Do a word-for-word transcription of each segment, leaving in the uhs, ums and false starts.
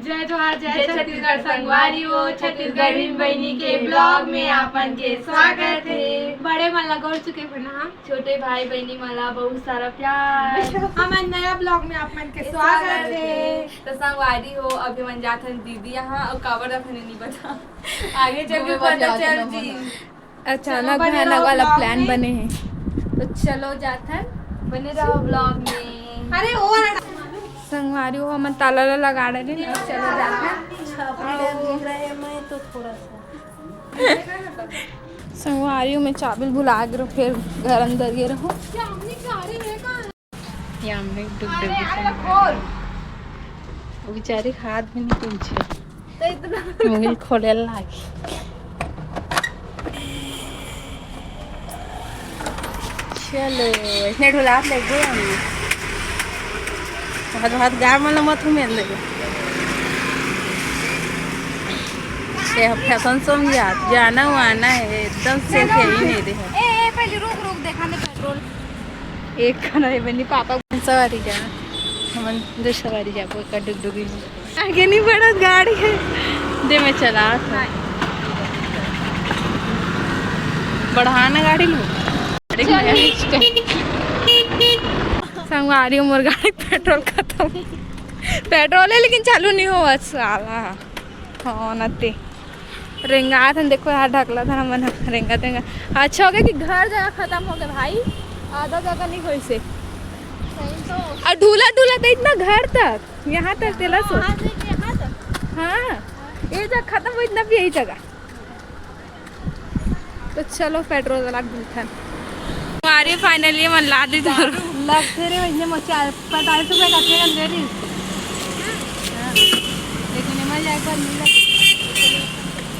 जय जोहार, जय जय छत्तीसगढ़ छत्तीसगढ़ संगवारी हो। छत्तीसगढ़ी बहिनी के vlog में आपन के स्वागत हे। बड़े मन ला गोड़ छू के प्रणाम। छोटे भाई बहिनी मन ला बहुत सारा प्यार। हमन नया vlog में आप मन के स्वागत हे। तो संगवारी हो, अभी हमन जाथन दीदी यहाँ, अउ काबर जाथन ये नहीं बता, आगे चल के पता चल जी। अचानक भयानक वाला plan बने हे। तो चलो जाथन, बने रहो vlog में। अरे ओ वाला संगवारी हो, हमन ताला ला लगा डरे, अब चलो जाथन। संगवारी हो, मैं चाबी भुला गे रहो, फिर घर अंदर गे रहो। या हमने डुग डुग वो बेचारी हाथ भी नहीं पहुंचे। तो इतना मुगिल खोले लागी। चलो, इसने ढोलात ले गए हम। बहुत बहुत गाय मन मत हूँ मेरे लगे। ये फैशन समझा, जाना वाना है, एकदम से खेली नहीं रहे। ए, ए, पहले रुक, रुक, देखा नहीं पेट्रोल। एक खाना है बनी पापा। सवारी जा, हमन दो सवारी जाबो एकर डुगडुगी में। आगे नहीं बढ़त गाड़ी है, दे मैं चला। बढ़ाना गाड़ी लो। संगवारी मोर गाड़ी पेट्रोल खत्म। पेट्रोल है लेकिन चालू नहीं हो साला। हाँ नते। रेंगात हन, देखो यार, ढकला था ना मन ह, रेंगात, रेंगात। अच्छा हो गया कि घर जगह खत्म हो गया भाई, आधा जगह नहीं होई से। सही तो। और ढूला ढूला तो इतना घर तक, यहाँ तक तेला सो। हाँ, ये जगह खत्म हो, इतना भी यही जगह। तो चलो पेट्रोल वाला ढूंढथन। अरे finally मन ला दी दारू। लगथे रे, इतने में चार, पैंतालीस रुपए का तेल दे रही। हाँ। लेकिन एमा जाए पर मिल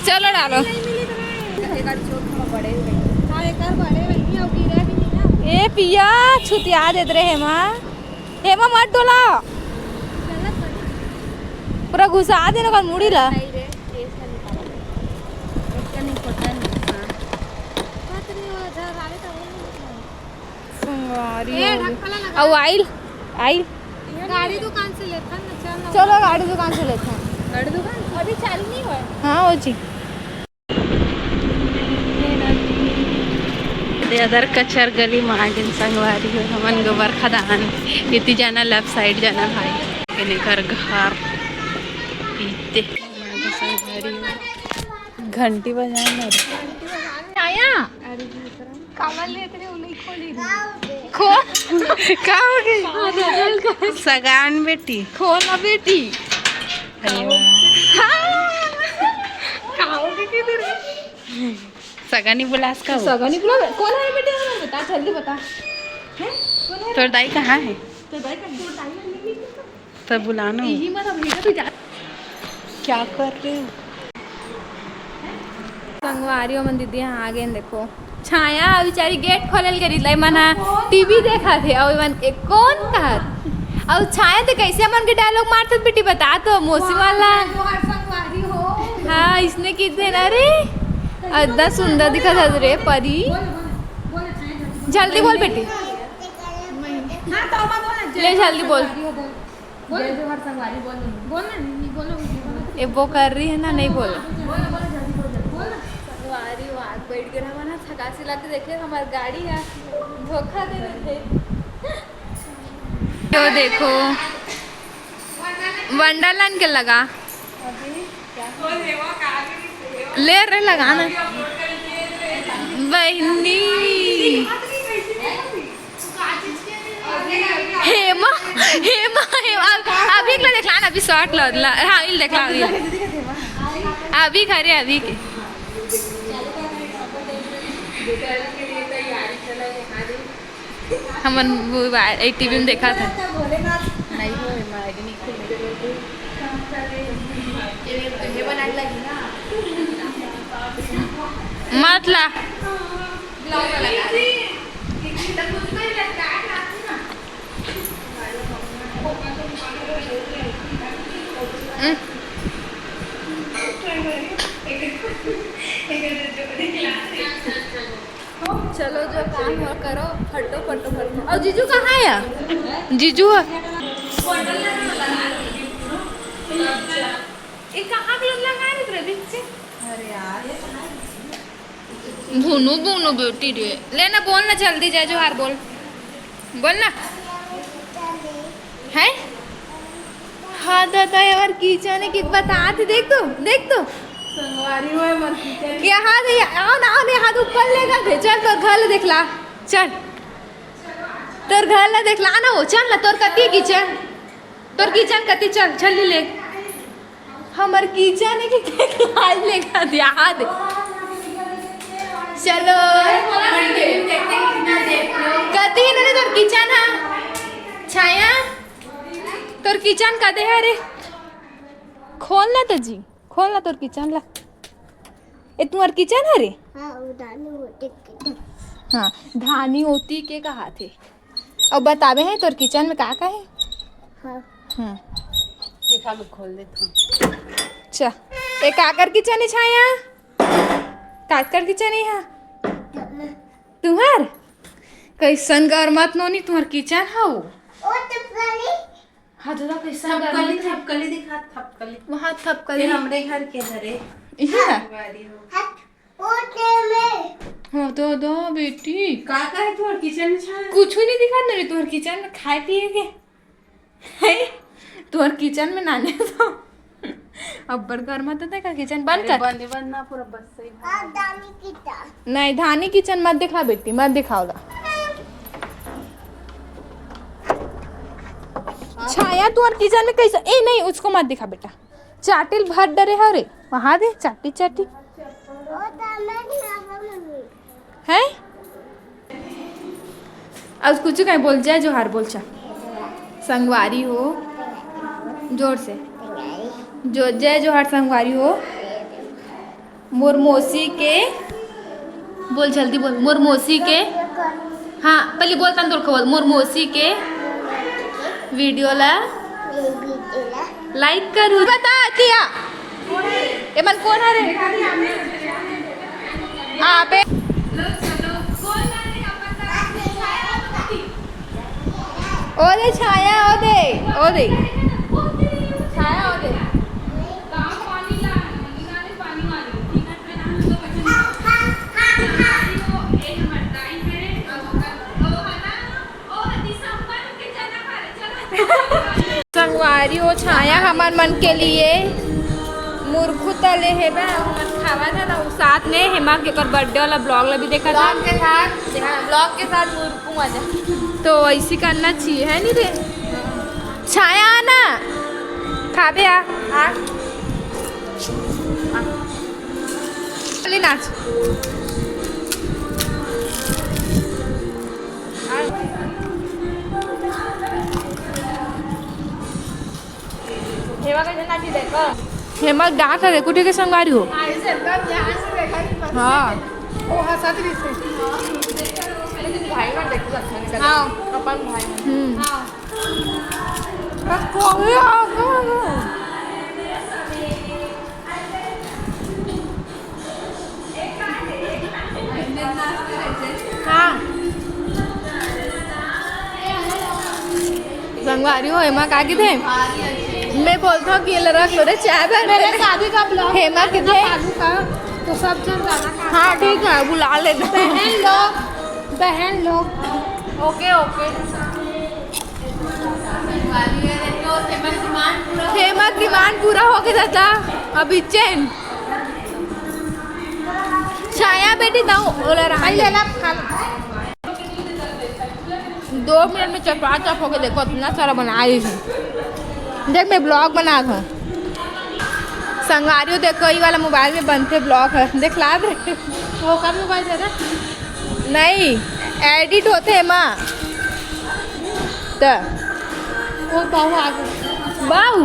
चलो डालो। नहीं मिली तो नहीं। एक आध चोट में बड़े हुए। हाँ, एक आध बड़े हुए, नहीं, अब गिरा भी नहीं ना। ए पिया, छुतिया देत रहे माँ। हेमा मत डोला। पूरा घुसा दे ना मुड़ी ला। संगवारी हो गई। अउ आइल, आइल। गाड़ी दुकान से लेथन ना, चल ना। चलो गाड़ी दुकान से लेथन। गाड़ी दुकान अभी चालू नहीं हुआ है। हाँ हो जी। दे अदर कचर गली में आ गेन संगवारी हो, हमन गोबर खदान। इति जाना left side जाना भाई, एने कर घर इते। संगवारी हो, घंटी बजाए ना रे। आया? काला लेत रे, उन्हें खोली रे। खो। का हो गई? सगान बेटी। खो ना बेटी। अरे वाह। हाँ। का हो गई किधर? सगा नहीं बुलास का हो? सगा नहीं बुला। कौन है बेटे? हमें बता, जल्दी बता। हैं? कौन है? तोर दाई कहाँ है? तोर दाई कहाँ है? तब बुलाना हो। यही मत, अब यही तो जा। क्या कर रहे हो? संगवारी मन दीदी यहाँ आ गए, देखो। छाया बेचारी गेट खोले ल करी लाई, मना टीवी देखा थे, और मन के कौन कहा? और छाया तो कैसे मन के डायलॉग मारत बेटी, बता तो, मौसी वाला। हाँ, इसने की थे ना रे, इतना सुंदर दिखा था रे परी। जल्दी बोल बेटी। ले जल्दी बोल। बोल। जय जोहार संगवारी, बोल। बोल ना, नहीं बोलो, नहीं बोलो। ये वो कर रही है ना, नहीं बोलो। बोलो, बोलो, जल्दी बोलो, बोल ना। संगवारी वो आग बैठ गया ना, थकासी लग के देखे हमारी गाड़ी है, धोखा दे देते। तो देखो, वंडरलैंड के लगा। ले रे, लगा ना। बहनी। हेमा, हेमा, हेमा। अब, अभी के ला देखला ना, अभी शॉर्ट ला, ला, हाँ, इल देखला, अभी। अभी खरे, अभी के। हमन वो बा-, एक टीवी में देखा था। नहीं हो, एमा आईडी नहीं खुले। मत ला। हम्म। चलो, जो काम हो करो, फटो, फटो, फटो। और जीजू कहाँ है यार? जीजू है। ए, कहाँ के लोग लगा रहे थे बीच से? अरे यार, ये कहाँ है? भुनु, भुनु बेटी रे। ले ना, बोल ना, जल्दी जय जोहार बोल। बोल ना। हैं? हाँ दादा, ये हमार किचन है कि बता दे, देख तो, देख तो। संगवारी हो, हमार किचन। यहाँ दे, आओ ना, आओ ना, हाथ ऊपर लेगा दे। चल, तोर घर ले देख ला। चल। तोर घर ला देख ला ना वो, चल ना, तोर कती किचन। तोर किचन कती, चल, छल्ली ले। हमर किचन है कि देख ला, आज लेगा दे, आ दे। चलो। कती नहीं तोर किचन है। छाया, तोर किचन कदे है रे? खोल ना तो जी, खोल ना तोर किचन ला। ए, तुम्हार किचन है रे? हाँ, वो धानी होती के। हाँ, धानी होती के कहा थे। अब बतावे हैं तोर किचन में का का है? हाँ। हम्म। देखा, मैं खोल देता हूँ। अच्छा, ए काकर किचन है छाया? काकर किचन है यहाँ? तुम्हार? कैसन गरमात नोनी तुम्हार किचन है वो? ओ तो पहले हाँ, दादा, कैसा थपकली, गर्मी है? थपकली दिखा, थपकली। वहाँ थपकली। ये हमरे घर के हरे। इहे ना? संगवारी हो। हाथ ओटे में। हाँ, दादा, बेटी। का, का है तोहर किचन में छा? कुछ नहीं दिखा ना रे, तोहर किचन में खाए पिए के। है? तोहर किचन में नाने तो। अब्बड़ गरमात हे, देखा किचन बंद अरे कर। बंद, बंद ना, पूरा बस सही। नहीं, धानी किचन मत दिखा बेटी, मत दिखाओ ला। छाया, तोर किचन में कैसा? ए नहीं, उसको मत दिखा बेटा, चाटिल भर डरे हो रे। वहाँ दे चाटी चाटी। हैं? अब कुछ कहीं बोल, जय जोहार बोल चा। संगवारी हो, जोर से। जो, जय जोहार संगवारी हो। मोर मौसी के, बोल जल्दी बोल, मोर मौसी के, हाँ, पहले बोल तन तोर खबर, मोर मौसी के वीडियो ला लाइक करू। बता, किया? एमन कोन हरे? आप ए-, ओ दे छाया, ओ दे, ओ दे। छाया, ओ दे। संगवारी हो, छाया हमर मन के लिए मुरखू तले हे बा, हमन खावा था ना, उ साथ में हेमा के ओकर बर्थडे वाला ब्लॉग ला भी देखा था। ब्लॉग के साथ, हाँ, ब्लॉग के साथ मुरखू मजा। तो ऐसी करना चाहिए, है नी रे? छाया आना, खाबे आ, आ। चली नाच। हेमा कैसे नाची देखो। हेमा डांस है, देखो ठीक है संगवारी हो। हाँ, इसे एकदम ध्यान से देखा नहीं, बस हाँ। वो हंसा तो नहीं थे। भाई मत देखो, अच्छा नहीं लगा। हाँ। अपन भाई। हम्म। हाँ। बस को भी आ, को भी। हाँ। संगवारी हो, हेमा का किथे? मैं बोलता हूँ कि ये रख लो रे, चाय बन मेरे शादी का ब्लॉग हेमा किथे? चालू का, तो सब जन जाना का। हाँ, ठीक है, बुला लेना। बहन लोग, बहन लोग। ओके, ओके। हेमा डिमांड पूरा हो गया दादा, अभी चैन। छाया बेटी दाऊ ओला रहा भाई, ले ला, खा लो। दो मिनट में चपा चप होके देखो, इतना सारा बना रही हूँ। देख, मैं ब्लॉग बना रहा हूँ। संगवारी हो, देखो, ये वाला मोबाइल में बनते ब्लॉग है, देख ला दे। वो कर मोबाइल दे दे। नहीं, एडिट होते हैं माँ। त ओ बाऊ आ गए। बाऊ,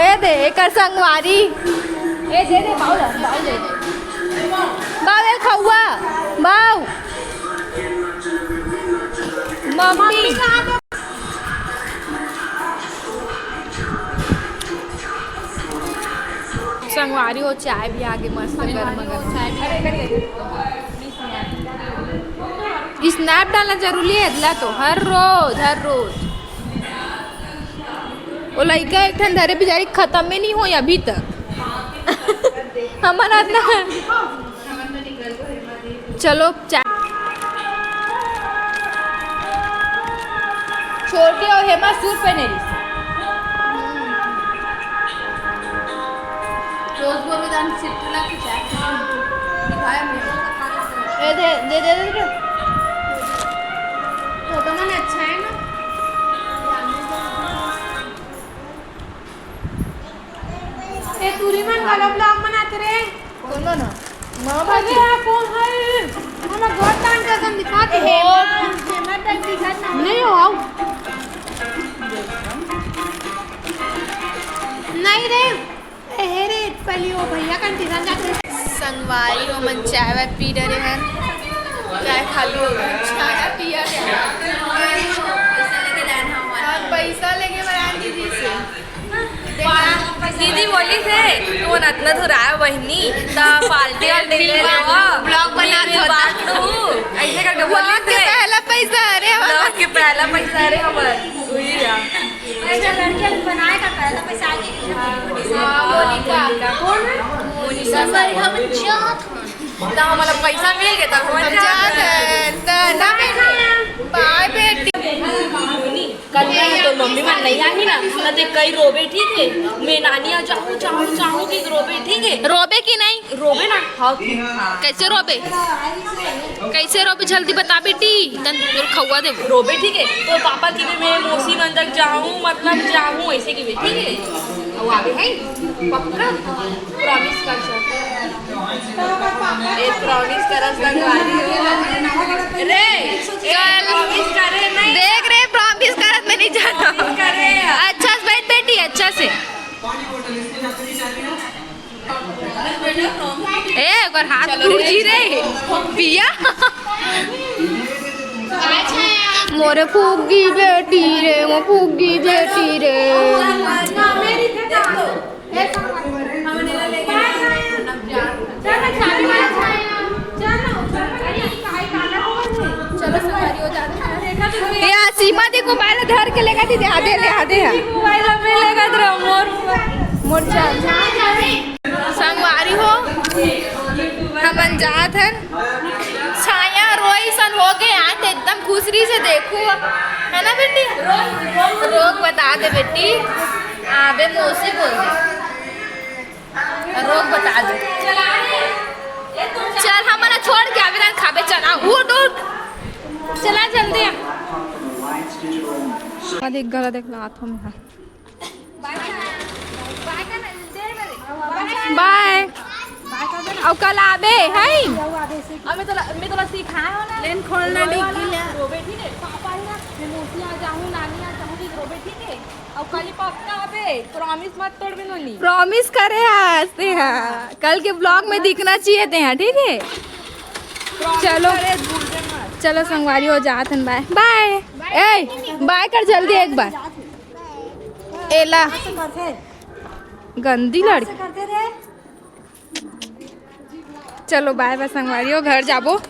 ए दे, एकर संगवारी। ए दे दे, बाऊ ला, बाऊ दे। बाऊ ए खौआ, बाऊ। मम्मी। संगवारी हो, चाय भी आगे मस्त गरम गरम। स्नैप डालना जरूरी है, अगला तो हर रोज, हर रोज। वो लइका एक ठन धरे बिचारी, खतम में नहीं होय अभी तक। हमन अतना। चलो, चा-, छोटी और हेमा सूट पहने रही। रोज बोलो दान सिट्टू ला के चाय। भाई, मेरे को तो खाना ए, दे, दे, दे, दे। फोटो मन अच्छा है ना? ए, टूरी मन वाला vlog बनाते रे। कौन ना? माँ अरे, बाजी। यार, कौन है? हम बहुत टाइम से हम दिखाते हैं। नहीं हो, आओ। नहीं रे। ए, हे रे, पहली वो भैया का इंतजार जाते हैं। संगवारी हो मन चाय वाय पी डरे हैं। चाय खा लो। चाय पिया गया। पैसा लेके जाना हमारा। हाँ, पैसा लेके बना दीदी से। दीदी बोली थे, "तू अतना दूर आया बहिनी, त पार्टी वार्टी ले लेवा।" Vlog बना मिल दो। बात तू। ऐसे करके बोली vlog के थे। पहला पैसा, अरे, vlog के पहला पैसा, अरे, हमार। वही है। अच्छा, लड़कियां बनाए का पहला पैसा आ गया। हाँ, मोनिका। कौन है? मोनिका। संगवारी हम जात हन। त हमला पैसा मिल गया, त हम हम जात जात हन। हन। त ना बेटी। बाय बेटी। कल ना तोर मम्मी मन नहीं आही ना, त ते कई रोबे, ठीक है? मैं नानी आ जाहूँ, जाहूँ, जाहूँ कि रोबे, ठीक है? रोबे कि नहीं? रोबे ना? हाँ। कैसे रोबे? कैसे रोबे? जल्दी बता बेटी, तन तोर खौवा देबो। रोबे, ठीक है? तोर पापा किबे मैं मौसी मन तक जाहूँ, मतलब जाहूँ, ऐसे किबे, ठीक है? अब आबे है? पक्का? Promise कर सकते। ए, promise करत संगवारी हो। रे, ए, चल। Promise करे नहीं। देख रे, promise करत में नहीं जाना। Promise करे। अच्छा से बैठ बेटी, अच्छा से। ए, ओकर हाथ चलो टूट रे। जी रे। पिया। मोरे फुग्गी बेटी रे, वो फुग्गी बेटी रे। चलो, संगवारी हो जाते हैं। ए, आ सीमा दी mobile धर के लेगा दीदी, आधे ले, आधे है। Mobile में लेगा तेरा मोर। मोर चाल। संगवारी हो, हमन जात हन। छाया रोई सन हो गए, आज तो एकदम खुसरी से देखो, है ना बेटी? रोक बता दे बेटी, आबे मौसी बोल दे। रोक बता दे। चल, हमन छोड़ के आबे ना खाबे, चल, आ, उठ, उठ। चला जल्दी आ। आ देख, गला देख ला, हाथों में हाथ। बाय। अउ कल आबे, है? अब मैं तोला, मैं तोला सिखाए हो ना। लेन खोलना डिग्गी ला। रोबे, ठीक है? पापा ही ना, मैं मौसी आ जाहूँ, नानी आ जाहूँ, ठीक रोबे, ठीक है? अब कल ही पक्का आबे, promise मत तोड़बे नोनी। Promise करे हस ते हा। कल के vlog में दिखना चाहिए ते हा, ठीक है? Promise चलो। करे, भूल दे मत। चलो संगवारी हो जात हन, बाय। बाय। ए, बाय कर जल्दी एक बार। एला। गंदी लड़की। चलो बाय बाय संगवारी हो, घर जाबो।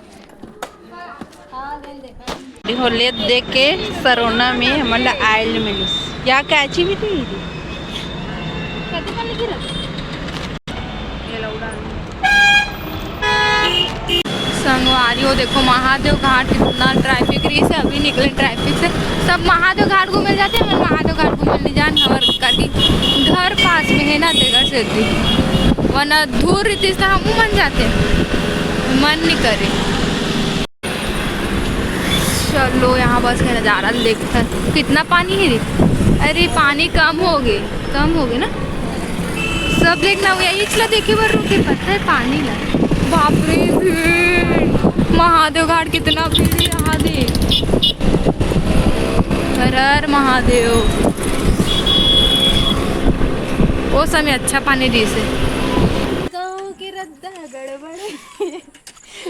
हो लेत देख के सरोना में हमन ला आयल मिलिस। या कैची भी थी? संगवारी हो, देखो महादेव घाट कितना traffic रहिस हे, अभी निकले traffic से। सब महादेव घाट घूमे जाथे, हमन महादेव घाट घूमे नहीं जान, हमर काकी घर पास में है ना, तेकर सेती, वरना दूर रहितिस त हमू मन जाते, मन नहीं करे। चलो, यहाँ बस के नजारा देखते हैं। कितना पानी है रे? अरे, पानी कम हो गए, कम हो गए ना। सब देखना, वो यही चला देखे बर रुके, पता है, पानी ला। बाप रे, भीड़। महादेव घाट कितना भीड़ है, यहाँ देख। हर हर महादेव। वो समय अच्छा पानी दिस हे। गाँव के रद्दा गड़बड़।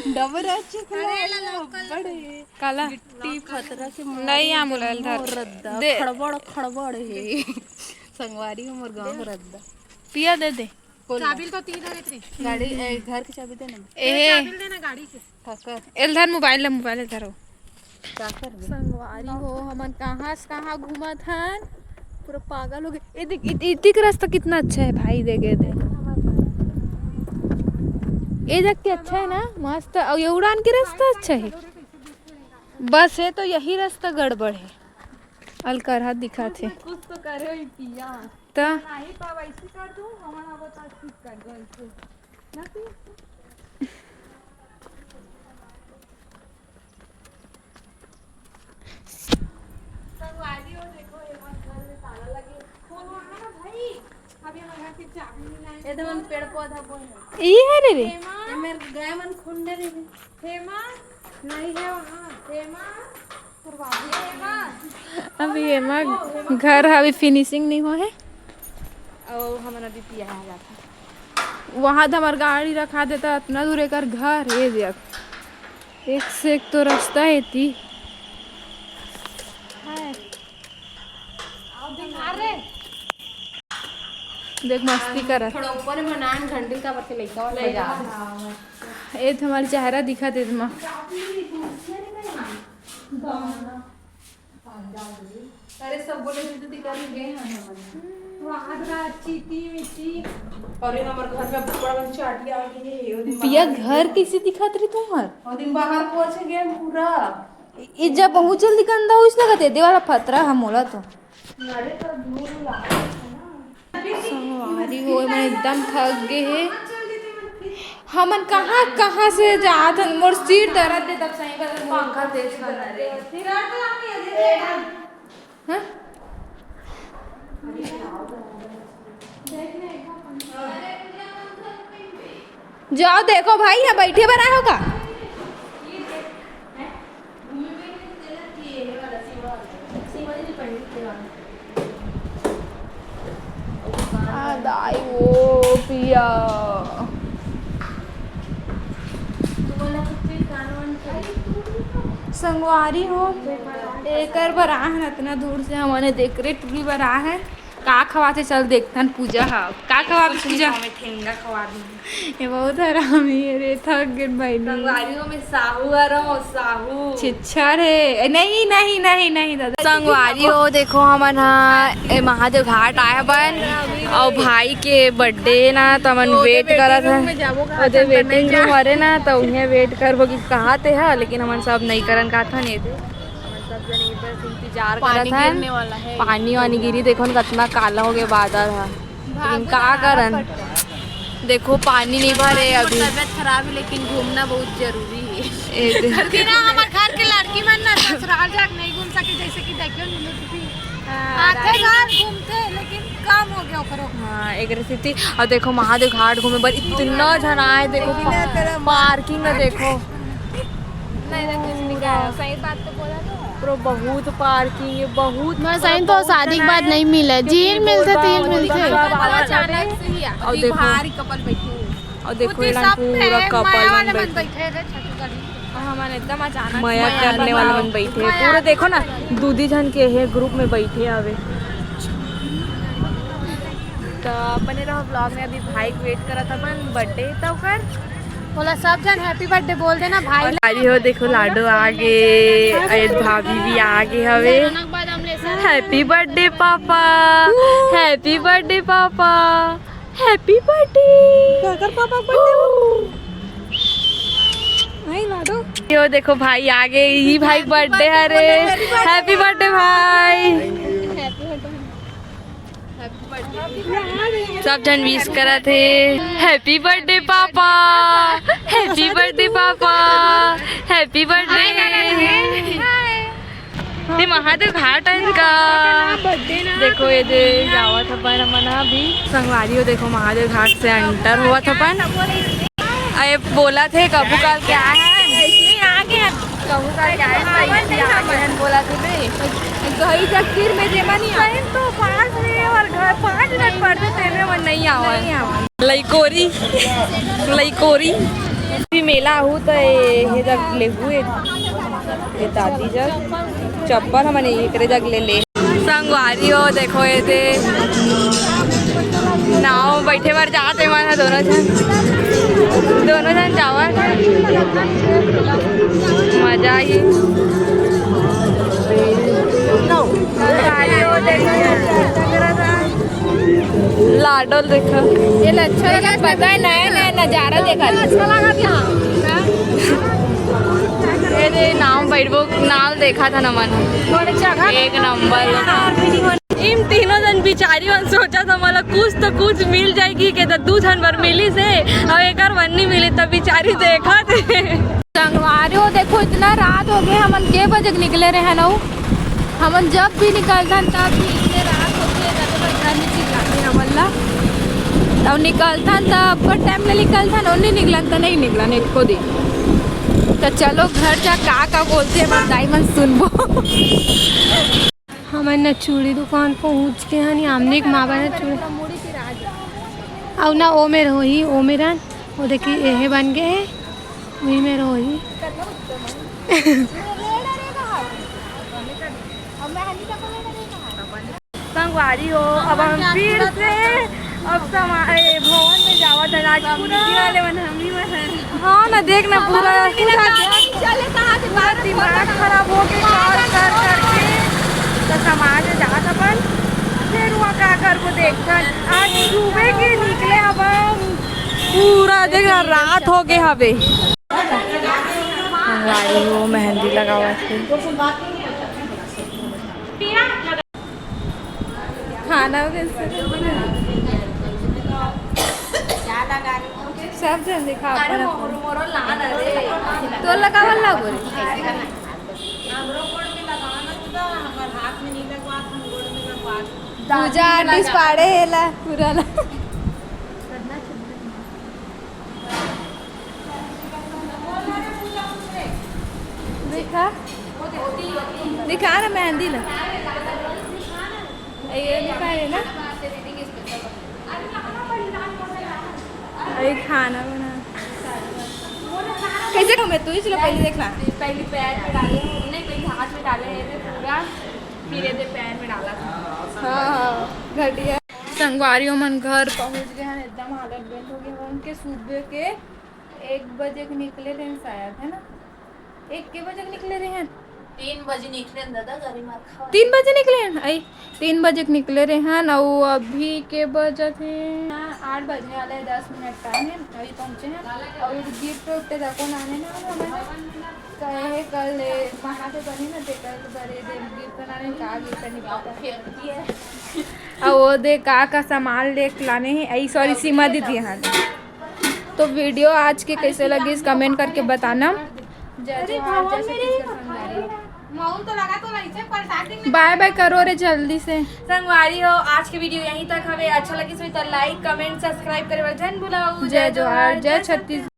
डबरा चिखला अरे, ला, ला, local बड़े। काला? गिट्टी पथरा के नहीं, मारे आ मोला इधर। मोर रद्दा, दे। खड़बड़, खड़बड़ हे। संगवारी हो मोर गाँव रद्दा। पिया दे दे। कोला। चाबी तो तीन रहे थे। गाड़ी, ए, घर के चाबी दे ना। ए। चाबी दे ना गाड़ी के। काकर। एल धर मोबाइल, ले मोबाइल धरो। काकर बे? संगवारी हो, हमन कहाँ से कहाँ घूमत हन। पूरा पागल हो गए। ये देख, इत-, इतिक रास्ता कितना अच्छा है भाई, देखे दे। ये देख के अच्छा है ना, मस्त। और ये उड़ान के रास्ता अच्छा है। बस है तो यही रास्ता गड़बड़ है। अलकरहा दिखा थे। कुछ तो करे हुई पिया। त नहीं पावा, ऐसे कर दूं, हम वो तो ठीक कर दो ऐसे। ना तू। संगवारी हो, देखो, ये हमारे घर में ताला लगे। खोलो ना भाई, अभी हमारे घर की चाबी नहीं लाई। ये तो मन पेड़ पौधा बोल रहे। ये है रे रे। हेमा, ये मेरे गए मन खुंडे रे। हेमा, नहीं है वहाँ। हेमा, अभी एमा घर ह अभी फिनिशिंग नहीं हो है। और हमन अभी पिया जाता। वहाँ तो हमार गाड़ी रखा देता, इतना दूर एकर घर है। देख, एक से एक तो रास्ता है ती। देख, मस्ती करत। थोड़ा ऊपर में नान घंटी का बरके लइका वाला बजा। ए तो हमार चेहरा दिखा दे मा। अरे, सब बोले थे तो दिखा भी गए हैं हमन। वहाँ का चीटी मीटी। अरे, हमर घर में बड़ा बड़ा चाटी आ गई है, ओ दिन पिया, बाहर घर कैसे दिखात रही तुम्हार? ओ दिन बाहर पहुँच गए हम पूरा। ई जब बहुत जल्दी गंदा होइस ना, कहते दे वाला फतरा हम मोला तो। अरे, तो धूल लागत है ना। संगवारी हो, मैं एकदम थक गए हे। हमन कहाँ कहाँ से जात हन, मोर सिर दर्द दे तब सही बता, पंखा तेज कर रहे। हाँ? जाओ देखो भाई, यहाँ बैठे बर आए हो का? आ दाई वो पिया। संगवारी हो, एकर बर आहन अतना दूर से, हमने देख रे टुरी बर आहन। का खवाथे, चल देखथन पूजा हा। का खवाथे पूजा? ठेंगा खवा दी। ये बहुत हरामी है रे, थक गए बहनी। संगवारी हो, मैं साहू आ रहा हूँ, साहू। छिच्छर है। ए, नहीं, नहीं, नहीं, नहीं दादा। संगवारी हो, देखो हमन हा ए महादेव घाट आए हवन और भाई के बर्थडे ना, तो हमन वेट करत है। ओदे वेटिंग रूम हरे ना, तो उन्हें वेट करबो कि कहाँ ते है, लेकिन हमन सब नहीं करन का था नहीं। हमन सब जने बस इंतजार करत हन। पानी वानी गिरी, देखो ना कितना काला हो गया बादल है। लेकिन का करन, देखो पानी नहीं भरे अभी। तबियत खराब है, लेकिन घूमना बहुत जरूरी है। ए दे- क्योंकि ना हमारे घर के लड़की मन ना ससुराल जाके नहीं घूम सके, जैसे कि देखियो नीलू दीदी। हाँ, आते घर घूमते, लेकिन कम हो गया ओकरो। हाँ, एक स्थिति। और देखो महादेव घाट घूमे बर इतना झन आए, देखो पा-, पार्किंग में देखो। सही बात तो बोला तो। पूरा बहुत पार्किंग है, बहुत मैं सही तो शादी के बाद नहीं मिले, जीन मिलते तीन मिलते। और देखो, भारी कपल बैठे हुए। और देखो, ये सब पूरा कपल मन बैठे। और हमन एकदम अचानक मया करने वाले मन बैठे हैं। पूरा देखो ना, दू दी झन के है ग्रुप में बैठे आवे। तो बने रहो व्लॉग में, अभी भाई के वेट करत अपन बर्थडे तो कर। बोला सब जन हैप्पी बर्थडे बोल देना भाई। अरे हो देखो लाडो आ गे, अरे भाभी भी आ गे हवे। Happy birthday papa, happy birthday papa, happy birthday. काकर पापा बर्थडे हो। नहीं लाडो। यो देखो भाई आ गे, यही भाई बर्थडे है रे। हैप्पी बर्थडे भाई। सब जन विश करत हे। Happy birthday papa, happy birthday papa, happy birthday. ते महादेव घाट है इनका। देखो ये दे जावत अपन हमन अभी संगवारी हो। देखो महादेव घाट से एंटर होवत अपन। अरे बोला थे कभू काल क्या है, इसलिए आ गए। कभू काल क्या है, इसलिए आ गए हम बोला थे बे। गई जगदीर में जेमा नहीं आ। तो पास में और घर पाँच मिनट पड़ते तेरे मन नहीं आवा। लइकोरी, लइकोरी। भी मेला आहू त ए, हे जग लेहू ए, ए दादी जग चप्पल हमन एकरे जग ले ले। संगवारी हो, देखो ए दे नाव बैठे बर जात हे मन ह दोनों झन, दोनों झन जावत हे। मजा आही। संगवारी हो, देखो लाडो ल देखा। ये अच्छा लगा, पता है, नया नया नजारा देखा। अच्छा लगा यहाँ। ये दे नाव बैठबो, नाव देखा था ना मन। एक नंबर। इन तीनों जन बिचारी मन सोचा था, मला कुछ तो कुछ मिल जाएगी के, तो दू झन बर मिली से, और एक बर नहीं मिली, तब बिचारी देखा थे। संगवारी हो, देखो, इतना रात हो गए, हमन के बजे के निकले रहे ना, हमन जब भी निकलथन, तब भी इतने रात होथे, तब तक घर नहीं चिल्लाथे हमन ला। तब निकलथन, तब अपन टाइम ले निकलथन, और नहीं निकलन, तो नहीं निकलन एको दिन। तो चलो, घर जा का का बोलथे, हमर दाई मन सुनबो। हमन न चूड़ी दुकान पहुंच के हन, आमने के माँ बना चूड़ी। अउ ना ओ मेर होही, ओ मेर हन, वो देखी, एहे बन गए हे, वही मेर होही। संगवारी हो, अब हम फिर से अब समा-, ए, भवन में जावत हन। आज पूरा वाले मन हम ही मन हन। हाँ ना, देख ना, पूरा, पूरा दिमाग खराब हो के कर, कर, करके तो समाज जात अपन, फिर वहाँ का करबो देखथन। आज सुबह के निकले हवन, पूरा देख ना, रात हो गए हवे। संगवारी हो, मेहंदी लगावत हे। खाना कैसे? सब जन दिखा अपन अपन। तो लगावल लागो रे। पूजा आर्टिस्ट पाड़े हेला पूरा ला। दिखा, दिखा ना मेहंदी ला। ये दिखा रहे ना। अरे खाना बना। कैसे खाऊं मैं? तू ही चलो पहले देखना। पहले पैर में डाले हैं, नहीं, पहले हाथ में डाले हैं पूरा, फिर ये पैर में डाला था। हाँ, हाँ, घटिया। संगवारी हो, हमन घर पहुंच गए हैं, एकदम हालत बंद हो गई। हमन के सुबह के एक बजे के निकले रहे शायद, है ना? एक के बजे के निकले रहे हैं? तीन बजे निकले हैं दादा, गाड़ी मार खावा। तीन बजे निकले हैं? आई, तीन बजे के निकले रहे हैं, अउ अभी के बजे थे? आठ बजने वाला है, दस मिनट टाइम है, अभी पहुंचे हैं। अउ गिफ्ट उफ्ट देखो लाने ना, हमन कहे कल महादेव बनी ना, ते कल बरे दे गिफ्ट लाने, का गिफ्ट नहीं पता। अउ वो दे का का सामान लेके लाने हैं, आई सॉरी, सीमा दीदी हैं। तो वीडियो आज के कैसे लगिस, कमेंट करके बताना। जय जोहार, जय छत्तीसगढ़ संगवारी। बाय बाय करो रे जल्दी से। संगवारी हो, आज के वीडियो यहीं तक हवे। अच्छा लगिस होही तो लाइक, कमेंट, सब्सक्राइब करे बर झन भुलाऊ। जय जोहार, जय छत्तीसगढ़।